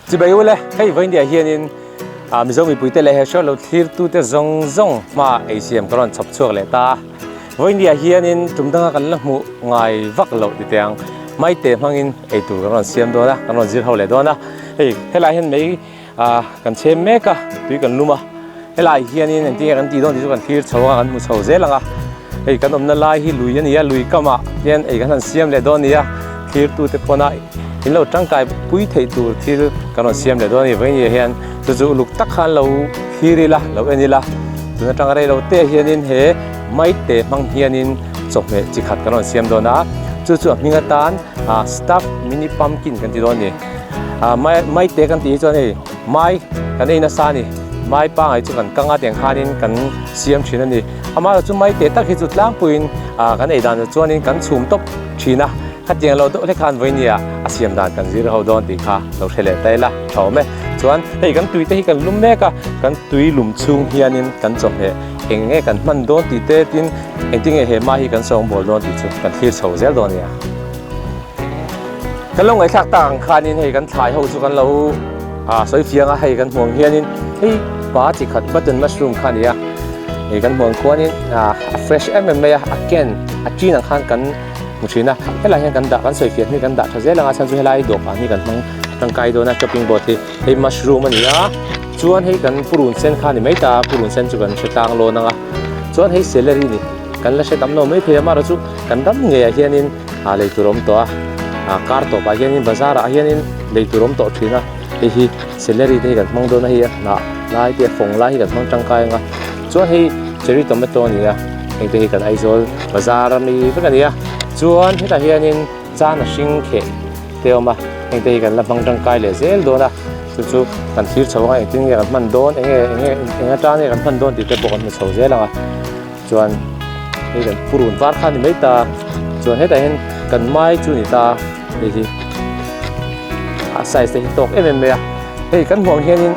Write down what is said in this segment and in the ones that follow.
Chibai ule, hei vawiindiah hianin Mizo mipuite leh he show lo thlirtute zawng zawng hma eisiam ka rawn chhawp chhuak leh ta a. Vawiindiah hianin tum danga kan la hmuh ngai vak loh ti teh ang, maite hmangin eitur kan rawn siam dawn a, kan rawn zir ho leh dawn a. Hei helaiah hian mei kan chhem mek a, tui kan lum a, helaiah hianin engtin nge kan tih dawn tih chu kan thlir chho ang a, kan hmu chho zel ang a. Hei kan awmna lai hi lui a ni a, lui kamah hian ei kan han siam leh dawn a ni a, thlirtute pawna in lo tangkai pui theih tur thil kan rawn siam leh dawn a ni. Vawiin hian chu chu uluk tak khan lo thlir ila, lo en ila, tun atanga rei lo te hianin he maite hmang hianin chawhmeh chi khat kan rawn siam dawn a, chu chu a hming atan stuffed mini pumpkin kan ti dawn a ni. Maite kan tih hi chuan hei mai kan ei nasa a ni, mai pangai chu kan kang a tiang khanin kan siam thin a ni. Amah chu mai teh tak hi chu tlangpuiin kan ei dan chuanin kan chhum tawp thin a, khatiang lo deuh hlek khan vawinia a siam dan kan zir ho dawn tih kha lo hre leh ta ila tha awm e. Chuan hei kan tui te hi kan lum mek a, kan tui lum chhung hianin kan chawhmeh eng nge kan hman dawn tih te tin engtin nge he mai hi kan sawngbawl dawn tih chu kan thlir chho zel dawn a nia. Kan lo ngaihthlak tak ang khanin hei kan thlai ho chu kan lo sawi fiang a, hei kan hmuh ang hianin hei pa chi khat button mushroom kha a ni a, hei kan hmuh ang khuanin a fresh em em mai a, a ken a chin ang khan kan hmu thin a, helai hian kan dah kan sawi fiah hi kan dah tha zel ang a chhan chu helai dawhkan hi kan hmang tangkai dawn a chopping board hi hei mushroom a ni a, chuan hei kan purun sen kha a ni mai ta a, purun sen chu kan hre tlang lawn ang a, chuan hei celery a ni kan la hre tam lo mai thei a amaherawhchu kan ram ngeiah hianin. ah lei tur a awm tawh a ah kar tawp ah hianin bazar ah hianin lei tur a awm tawh thin a hei hi celery te hi kan hmang dawn a hei a hnah lai te a fawng lai hi kan hmang tangkai ang a chuan hei cherry tomato a ni a heng te hi kan Aizawl bazar ami vek a ni a chuan hetah hianin chana hring kheh te a awm a heng te hi kan la hmang tangkai leh zel dawn a chu chu kan thlir chho ang a engtin nge kan hman dawn eng nge eng nge eng atang nge kan hman dawn tih te pawh kan hmu chho zel ang a. Chuan hei kan purun var kha a ni mai ta chuan hetah hian kan mai chu a ni ta hei hi a size te hi tawk em em mai a hei kan hmuh ang hianin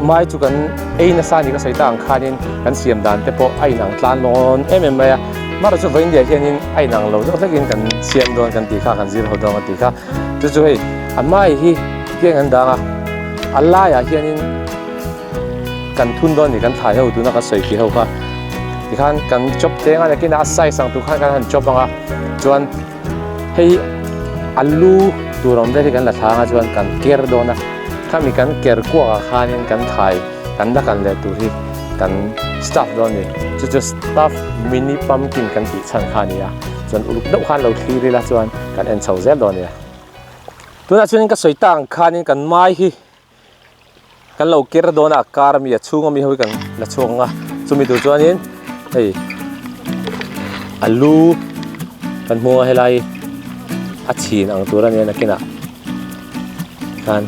mai chu kan ei nasa a ni ka sawi ta ang khanin kan siam dan te pawh a inang tlan lawn em em mai a amaherawhchu chu vawiin diah hianin a inang lo deuh hlekin kan siam dawn kan tih kha kan zir ho dawn kan tih kha chu chu hei a mai hi tiang an dang a a laiah hianin. Kan thun dawn ni kan thlai ho tuna ka sawi tih ho kha tikhan kan chop teng a nakinah a size ang tur khan kan han chop ang a chuan hei alu tur awm vel hi kan la thlang a chuan kan ker dawn a khami kan ker kuak ah khanin kan thlai kan la kan leh tur hi kan stuff dawn a ni chu chu stuff mini pumpkin kan tih chhan kha a ni a chuan uluk deuh khan lo thlir ila chuan kan en chho zel dawn a ni a tunah chuanin ka sawi tak ang khanin kan mai hi. Kan lo ker dawn a car ami a chhung ami ho hi kan la chhuak ang a chumi tur chuanin hei alu kan hmu a helai a chhin ang tur a nia nakinah khan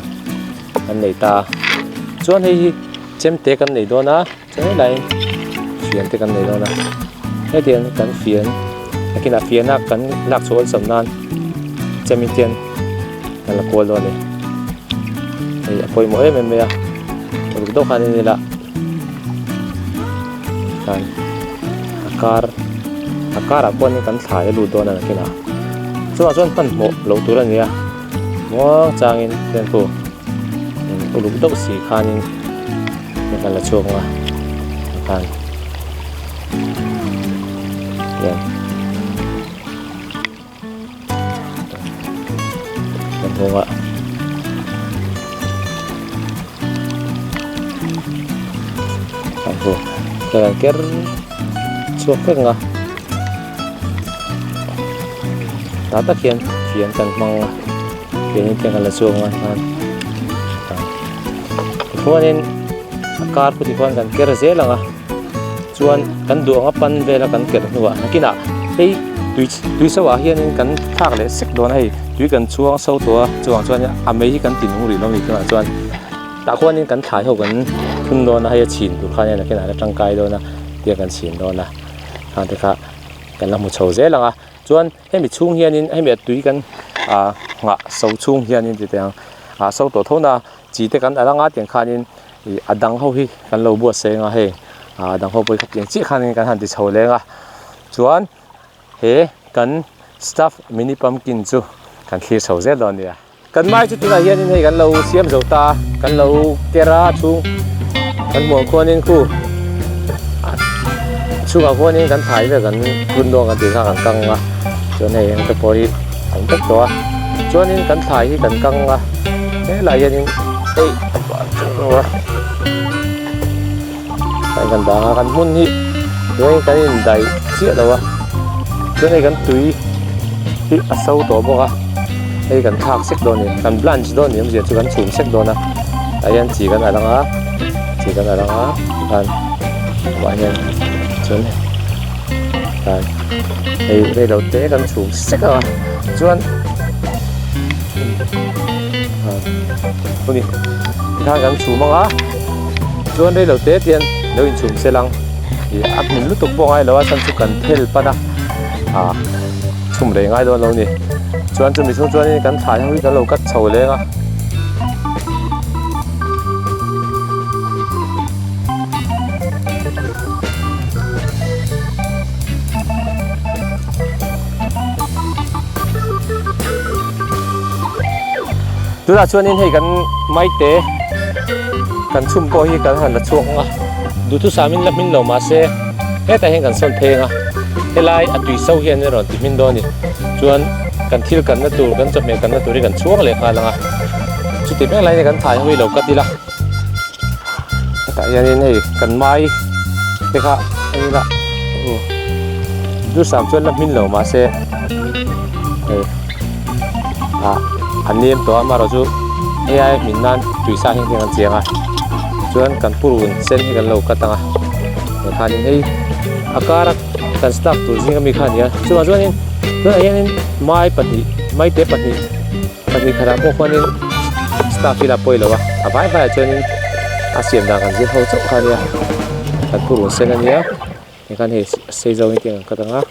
an nei ta a chuan hei hi chemte kan nei dawn a chuan helai fian te kan nei dawn a hetiang kan fian nakinah fian a kan lak chhuah awlsam nan chemi te kan la kual dawn a ni hei a pawimawh em em mai a uluk deuh khan en ila khan a kar a karah pawh hian kan thlai a lut dawn a nakinah chungah chuan hmanhmawh loh tur a ni a muang changin fianphu uluk deuh si khanin kan la chhuak ang a khan hian. Kan nghawng a kan hmu kan ker chhuak vek ang a tah tak hian fian kan hmang a fian in kan la chhuak ang a khan tichuanin a kar khu tikhuan kan ker zel ang a. Chuan kan duh anga pan vela kan ker hnuah nakinah hei tui tui so ah hianin kan thlak leh sek dawn a hei tui kan chhuang so tawh a chuvang chuan a mei hi kan ti nung rih lo a ni tunah chuan tah khuanin kan thlai ho kan thun dawn a hei a chhin tur khan nakinah a la tangkai dawn a tia kan chhin dawn a khang te kha kan la hmu chho zel ang a chuan hemi chhung hianin hemi a tui kan ah nghah so chhung hianin ti teh ang ah so tawh tho na chi te kan alh anga tiang khanin. Ih a dang ho hi kan lo buatsaih ang a hei ah a dang ho pawh hi khatiang chiah khanin kan han ti chho leng a chuan he kan staff mini pumpkin chu kan thlir chho zel dawn a nia. Kan mai chu tunah hianin hei kan lo siam zo ta a, kan lo ker a chhung kan hmuh ang khuanin khu a chhungah khuanin kan thlai vel kan phun dawn kan tih kha kan kang a chuan hei engte pawh hi a awm vek tawh a chuanin kan thlai hi kan kang a helaiah hianin hei a vah chu a hei kan dang a kan hmun hi tunah kan indaih chiah lo a chuan hei kan tui hi a so tawh bawk a hei kan thlak sek dawn a ni kan blanch dawn a ni awmzia chu kan chhum sek dawn a tah hian chi kan alh ang a chi kan alh ang a tikhan amah hian chuan tikhan hei rei lo te kan chhum sek ang a chuan tikhan kan chhum ang a chuan rei lo te te hian lo inchhum sel ang ih a hmin lutuk pawh ngai lo a chhan chu kan phel pan a ah chhum rei ngai dawn lo a ni chuan chumi chhung chuanin kan thlai ho hi kan lo cut chho leng a. Tunah chuanin hei kan maite kan chhum pawh hi kan han la chhuak ang a duhthusam in la hmin lo mahse hetah hian kan sawn pheng a helai a tui so hian a rawn ti hmin dawn a ni chuan kan thil kanna tur kan chawhmeh kanna tur hi kan chhuang leh nghal ang a chuti mek laiin kan thai ho hi lo cut ila hetah hianin hei kan mai te kha hei ila duhthusam chuan la hmin lo mahse hei. ah an nem tawh a amaherawh chu hei ai hmin nan tui sa hian kan chiang a chuan kan purun sen hi kan lo cut ang a he khanin hei a kara kan staff tur zinga mi kha a ni a chuvang chuanin tunah hianin mai pahnih maite pahnih pahnih khatah pawh khuanin staff hi la pawi lo a a vai vai ah chuanin a siam dan kan zir ho chauh kha a nia kan purun sen a nia tikhan hei sei zawngin tiang an cut ang a.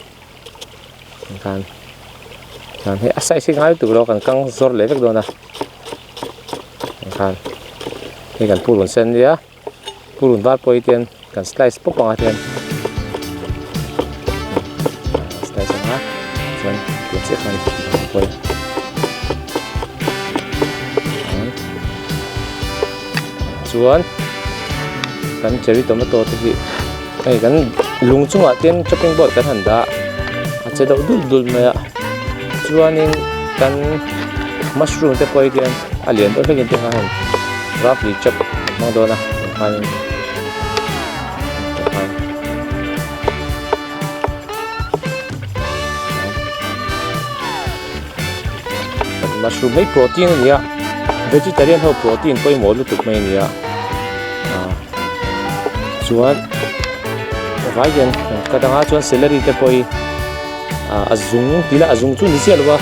Khan khan hei a size hi ngai lutuk lo kan kang zawr leh vek dawn a khan hei kan purun sen nia purun var pawh hi tian kan slice pawp ang a tian slice ang a chuan tiang chiah khan pawh chuan kan cherry tomato te hi hei kan lung chungah te hian chopping board kan han dah a che deuh dul dul mai a chuanin kan mushroom te pawh hi tian a lian deuh hlekin te kha hei roughly chop an hmang dawn a tikhanin Mushroom hei protein a ni a vegetarian ho protein pawimawh lutuk mai a ni a ah chuan vai hian ka dangah chuan celery te pawh hi ah a zung tih lah a zung chu ni chiah lo a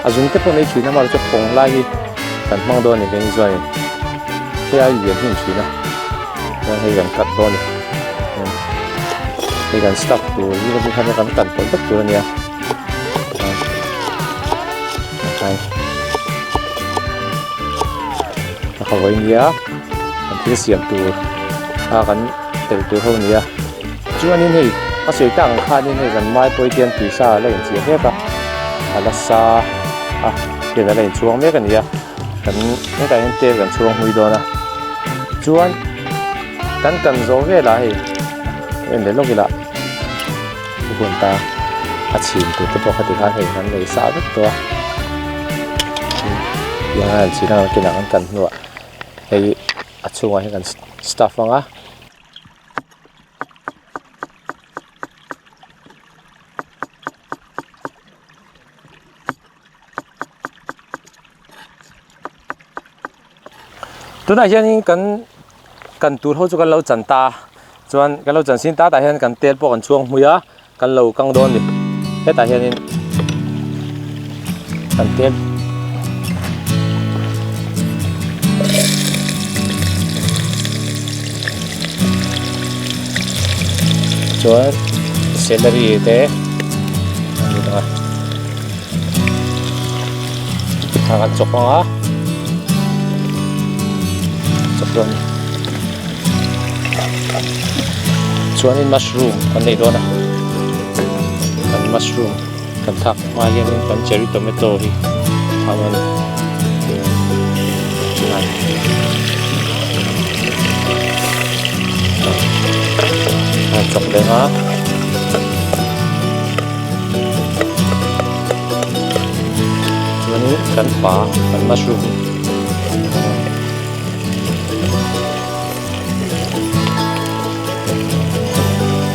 a zung te pawh nei thin a amaherawhchu fawng lai hi kan hmang dawn a ni keini chuanin hei a lian hnim thin a chuan hei kan cut dawn a ni hei kan stuff tur hi kan kan pawlh vek tur a ni a. A hawi nia kan thil siam tur a kan tel tur ho nia chuanin hei a sawi tak ang khanin hei kan mai pawh hi tian tuisa a la inchiah mek a a la sa a hian a la inchhuang mek a ni a kan hetah hian tel kan chhuang hmui dawn a chuan kan kan zawh velah hei en leh lawk ila. Thu hun ta a chhim tur te pawh khati khan hei kan nei sa vek tawh a tiang a an chhin ang kinah kan kan hnuah hei a chhungah hian kan staff ang a. Tunah hianin kan kan tur ho chu kan lo chan ta chuan kan lo chan sin ta tah hian kan tel pawh kan chhuang hmui a kan lo kang dawn a ni hetah hianin kan tel chuan celery te a ni bawk a. Thla kan chawp ang a chawp dawn chuanin mushroom kan nei dawn a kan mushroom kan thlak hma hianin kan cherry tomato hi thlak dawn a ni. chawk leng a. Chuanin kan pa kan mushroom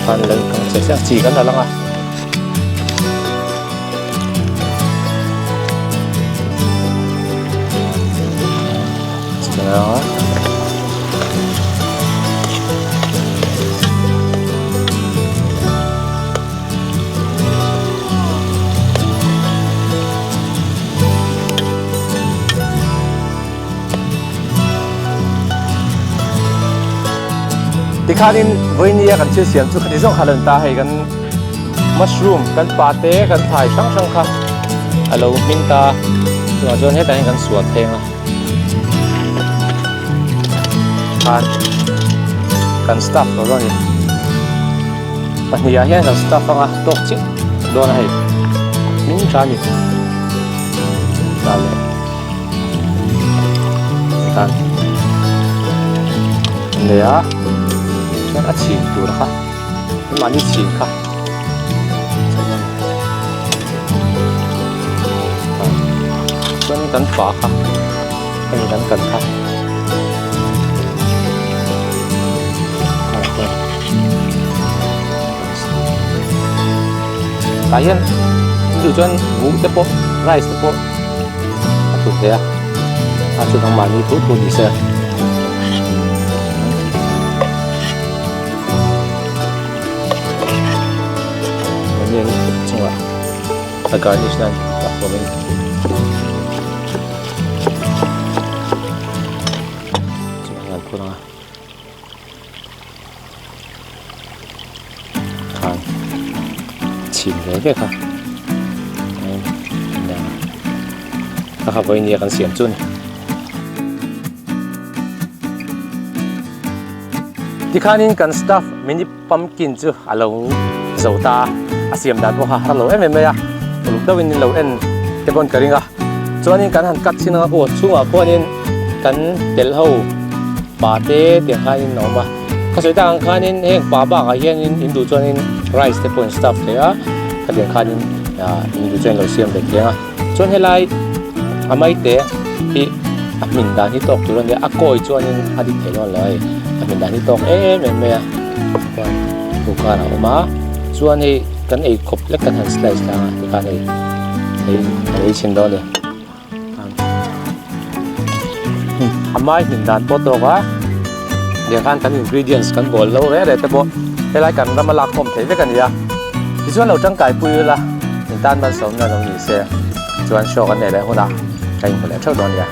khan lo kang che che a chi kan la lang a. Chi kan la lang a. Tikhanin vawinia kan thil siam chu khati zawng kha a lo ni ta hei kan mushroom kan pate kan thlai hrang hrang kha a lo hming ta chuvang chuan hetah hian kan suan pheng a khan kan staff tawh dawn a ni pahnih ah hian kan staff anga tawk chiah dawn a hei hming tha a ni tah leh. Tikhan nei a chuan a chhin tur kha mahni chhin kha chuan kan pa kha hemi kan kan kha tah hian duh chuan buh te pawh rice te pawh a thut thei a a chu dang mahni thu thu ni se. Onion chungah a garnish nan dah bawk a ni. Chuan an phur ang a. Khan chhin ve ve kha a kha vawi nia kan siam chu a ni. Tikhanin kan staff mini pumpkin chu a lo zo ta a, a siam dan pawh kha har lo em em mai a, uluk deuhin in lo en te pawn ka ring a, chuanin kan han cut chin anga aw chhungah khuanin kan tel ho pa te tiang khanin a awm a, ka sawi tak ang khanin heng pa bakah hianin in duh chuanin rice te pawh in stuff thei a, khatiang khanin ah in duh chuan in lo siam ve thei ang a, chuan helai a maite hi a hmin dan hi tawk tur a nia, a kawi chuanin a dik thei dawn lo a hei, a hmin dan hi tawk em em mai a, chuan cooker a awm a, chuan hei kan ei khawp lek kan han slice tlang a tikhan hei hei kan ei chhin dawn a ni. A mai hmin dan pawh tawk a tiang khan kan ingredients kan bawl lo reh reh te pawh helai kan rama lak khawm theih vek a ni a tichuan lo tangkai pui ula in tan malsawmna lo ni se chuan show kan neih leh hunah ka inhmu leh theuh dawn nia.